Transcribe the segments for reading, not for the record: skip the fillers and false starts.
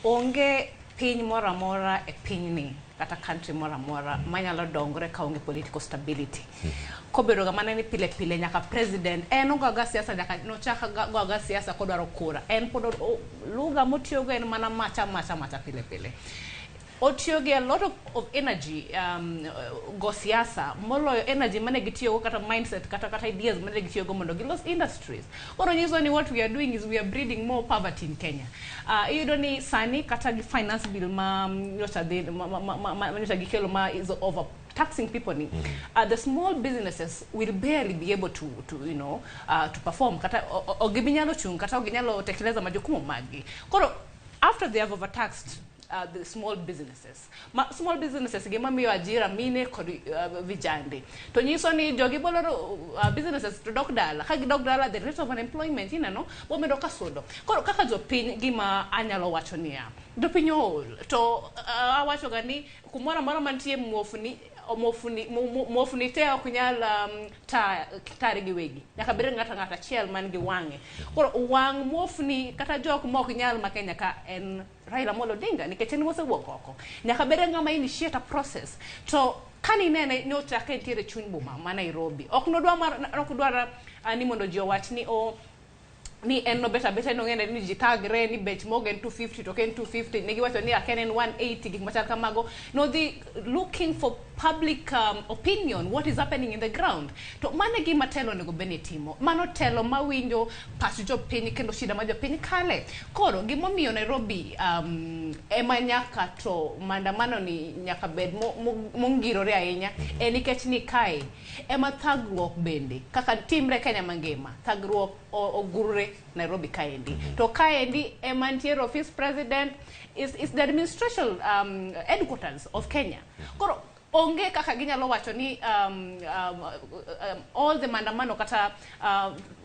Onge piny moro amora e pinyni kata country moro amora manyalo dongre ka onge political stability. Kobedo ga mana ni pile pile nyaka president en ogoga siasa, nyaka nochak goga siasa kodwaro kura, en pod lugha motiyogo en mana macha macha macha pile pile, otiyo gi a lot of energy go siasa moloyo energy mane gitiyogo kata mindset kata ideas mane gitiyogo mondo gilos industries. Koro nyiso ni what we are doing is we are breeding more poverty in Kenya. Iyudo ni sani kata gi finance bill ma nyocha dhi ma nyocha gikelo ma is over taxing people ni the small businesses will barely be able to to perform, kata ok gibinyalo chung' kata ok ginyalo tekeleza majukumu maggi. Koro after they have overtaxed the small businesses, ma small businesses gima miyo ajira mine kod vijande, to nyiso ni jogi boloro businesses to dok dala. Ka gidok dala, the rate of unemployment ineno bomedo ka sudo. Koro kaka jopiny, gima anyalo wacho niya, jopiny ool to awacho ga ni kumoro amora mantie muofni, muofni muofni te ok nyal ta tare giwegi, nyaka bed ng'ato ng'ato achiel man gi wang'e. Koro wang' muofni kata jok mok nyal ma Kenya ka en Raila Amolo Odinga, nikech en mosewuok oko, nyaka bed ng'ama initiate a process. To kaninene nyocha ka entiere chuny boma ma Nairobi, ok nodwa mar ok dwar ni mondo ji owach ni o ni en nobet abeta nong'ene ni ji thagre ni bech mogo en 250 to ok en 250, ne giwacho ni aken en 180, gik machal kamago. Nodhi looking for public opinion, what is happening in the ground. To mano e gima telo onego bed ni timo, mano telo mawinjo pach jopiny kendo shida ma jopiny kale. Koro gimomiyo Nairobi ema nyaka to maandamano ni nyaka bed mongirore ahinya en nikech ni kae ema thagruok bende kaka timre Kenya mangima, thagruok ogurre Nairobi kaendi. To kaendi ema ntiere office president, is the administration headquarters of Kenya. Koro onge kaka ginyalo wacho ni all the maandamano kata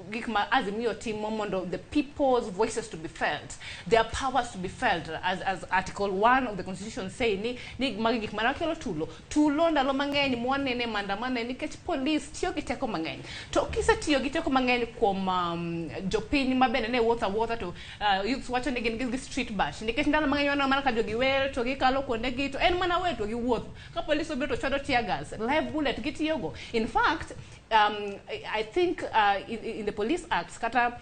gik ma Azimio timo mondo the people's voices to be felt, their powers to be felt, as Article 1 of the Constitution say ni magi gik mana kelo tulo tulo. Ndalo mang'eny mwanene maandamano en nikech police tiyo gi teko mang'eny, to kisetiyo gi teko mang'eny kuom jopiny ma bende ne wuotho awuotha to youths wacho ni gin gi street bash, nikech ndalo mang'eny waneno mana ka jogi wer to gikalo kuondegi to en mana wer to giwuotho, ka police obiro to chwado tear gas, live bullet gitiyogo. In fact, I think in the police acts kata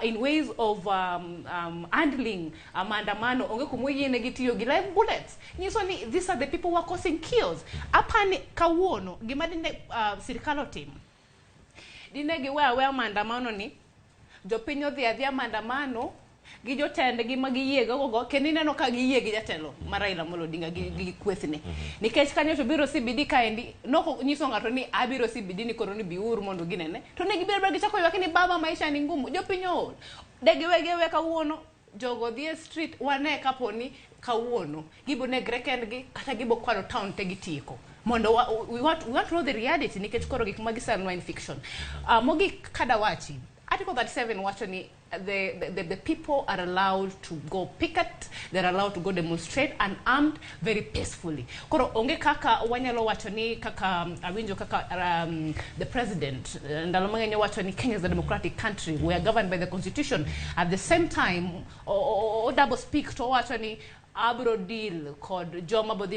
in ways of handling maandamano, onge kuma oyienegi tiyo gi live bullets. Nyiso ni these are the people who are causing chaos. Apani kawuono gima dine sirikal otimo, dine giwe aweya maandamano ni jopiny odhi adhiya maandamano gi jotendgi ma giyie gogo, kendo ineno ka giyie gi jatelo mar Raila Amolo Odinga gi kwethne, nikech kanyo to biro CBD kaendi noko nyiso ng'ato ni abiro CBD ni koro ni biuru mondo ginene, to ne gibiro biro gichako ywak ni baba, maisha ni ngumu, jopiny ool. De giwe giwe kawuono jogo dhi e street, wane kaponi kawuono gibo negre kendgi kata gibo kwalo town te gitieko, mondo we want to know the reality, nikech koro gik ma giselnwa in fiction. Mogik kadawachi, Article 37 wacho ni the people are allowed to go picket, they're allowed to go demonstrate unarmed, very peacefully. Koro onge kaka wanyalo wacho ni kaka awinjo kaka the president ndalo mang'eny owacho ni Kenya is a democratic country, we are governed by the constitution. At the same time o double speak to owacho ni abro deal kod joma bodhi